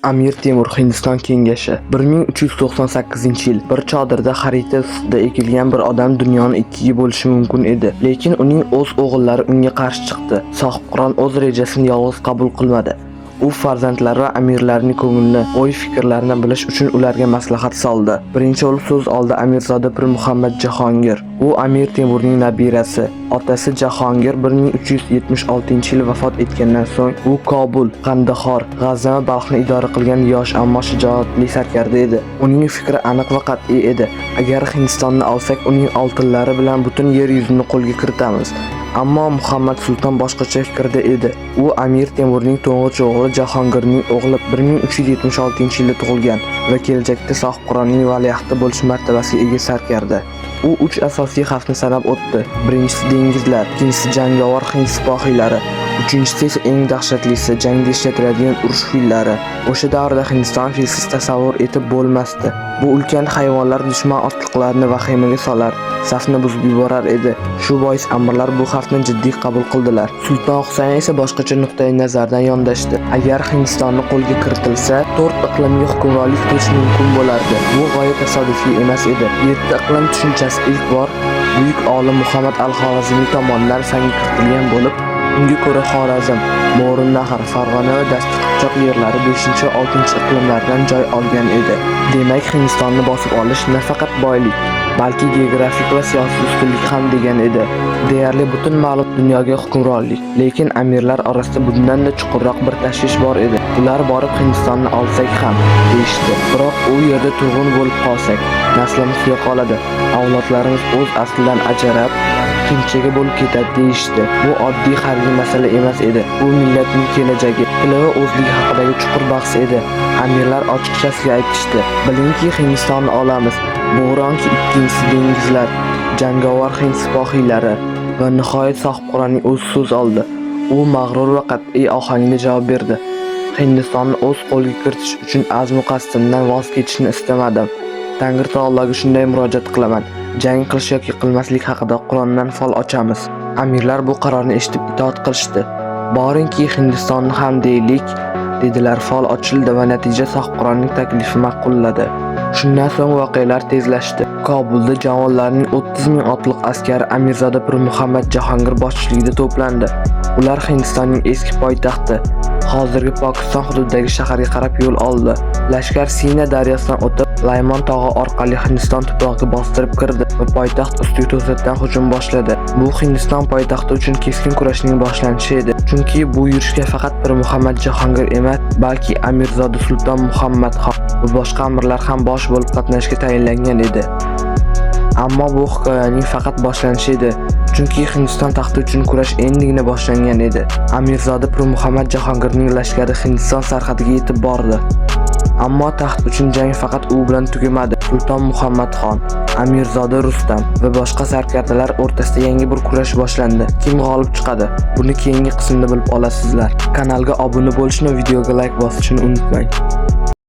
Amir Temur Hindiston kengashi. 1398-yil. Bir chodirda xarita ustida egilgan bir odam dunyoni ikkiga bo'lishi mumkin edi. Lekin uning o'z o'g'illari unga qarshi chiqdi. Sohibqiron o'z rejasini yolg'iz qabul qilmadi. U farzandlari va amirlarning ko'nglini, o'y-fikrlarini bilish uchun ularga maslahat soldi. Birinchi bo'lib so'z oldi Amirzoda Pir Muhammad Jahongir. U Amir Temurning nabirasi. Otasi Jahongir 1376-yil vafot etgandan so'ng u Kobul, Qandahor, G'azna va Balxni idora qilgan yosh, ammo shijoatli sarkarda edi. Uning fikri aniq va qat'iy edi. Agar Hindistonni olsak, uning oltinlari bilan butun yer yuzini qo'lga kiritamiz. Ammo Muhammad Sulton boshqacha fikrda edi. U Amir Temurning to'ng'ich o'g'li Jahongirning o'g'li, 1376-yilda tug'ilgan va kelajakda Sohibqironning valiahdi bo'lish martabasiga ega sarkarda. U uch asosiy xavfni sanab o'tdi. Birinchisi dengizlar, ikkinchisi jangovar hind sipohiylari, uchinchisi esa eng dahshatlisi, jangda ishlatiladigan urush fillari. O'sha davrda Hindiston filsiz tasavvur etib bo'lmasdi. Bu ulkan hayvonlar dushman otliqlarini vahimaga solar, safni buzib yuborar edi. Shu bois amirlar bu xavfni jiddiy qabul qildilar. Sulton Husayn esa boshqacha nuqtai nazardan yondashdi. Agar Hindistonni qo'lga kiritilsa, to'rt iqlimga hukmronlik qilish mumkin bo'lardi. Bu g'oya tasodifiy emas edi. Yetti iqlim tushunchasi ilk bor buyuk olim Muhammad al-Xorazmiy tomonidan fanga kiritilgan bo'lib, unga ko'ra Xorazm, Movarounnahr, Farg'ona va Dashti Qipchoq yerlari 5 va 6 iqlimlardan joy olgan edi. Demak, Hindistonni bosib olish nafaqat boylik, balki geografik va siyosiy ustunlik ham degan edi. Deyarli butun ma'lum dunyoga hukmronlik. Lekin amirlar orasida bundan-da chuqurroq bir tashvish bor edi. Ular borib Hindistonni olsak ham, deyishdi. Biroq u yerda turg'un bo'lib qolsak, naslimiz yo'qoladi, avlodlarimiz o'z aslidan ajrab, hindchaga bo'lib ketadi, deyishdi. Bu oddiy harbiy masala emas edi. Bu millatning kelajagi, tili va o'zligi haqidagi chuqur bahs edi. Amirlar ochiqchasiga aytishdi: "Bilingki, Hindistonni olamiz. Bo'ronki ikkinchisi dengizlar, jangovar hind sipohiylari." Va nihoyat Sohibqironning o'zi so'z oldi. U mag'rur va qat'iy ohangda javob berdi: "Hindistonni o'z qo'lga kiritish uchun azmu qasdimdan voz kechishni istamadim. Tangri taologa shunday murojaat qilaman. Jang qilish yoki qilmaslik haqida Qur'ondan fol ochamiz." Amirlar bu qarorni eshitib itoat qilishdi. "Boringki, Hindistonni ham deylik", dedilar. Fol ochildi va natija Sohibqironning taklifi ma'qulladi. Shundan so'ng voqealar tezlashdi. Kobulda javonlarning 30 ming otliq askari Amirzoda Pir Muhammad Jahongir boshchiligida to'plandi. Ular Hindistonning eski poytaxti, hozirgi Pokiston hududidagi shaharga qarab yo'l oldi. Lashkar Sina daryosidan o'tib, Laymon tog'i orqali Hindiston tuprog'iga bostirib kirdi va poytaxt ustiga to'satdan hujum boshladi. Bu Hindiston poytaxti uchun keskin kurashning boshlanishi edi. Chunki bu yurishga faqat Pir Muhammad Jahongir emas, balki Amirzoda Sulton Muhammad Xon va boshqa amirlar ham bosh bo'lib qatnashishga tayinlangan edi. Ammo bu hikoyaning faqat boshlanishi edi. Chunki Hindiston taxti uchun kurash endigina boshlangan edi. Amirzoda Pir Muhammad Jahongirning lashkari Hindiston sarhadiga yetib bordi. Ammo taxt uchun jang faqat u bilan tugamadi. Sulton Muhammad Xon, Amirzoda Rustam va boshqa sarkardalar o'rtasida yangi bir kurash boshlandi. Kim g'olib chiqadi? Buni keyingi qismda bilib olasizlar. Kanalga obuna bo'lishni, videoga like bosishni unutmang.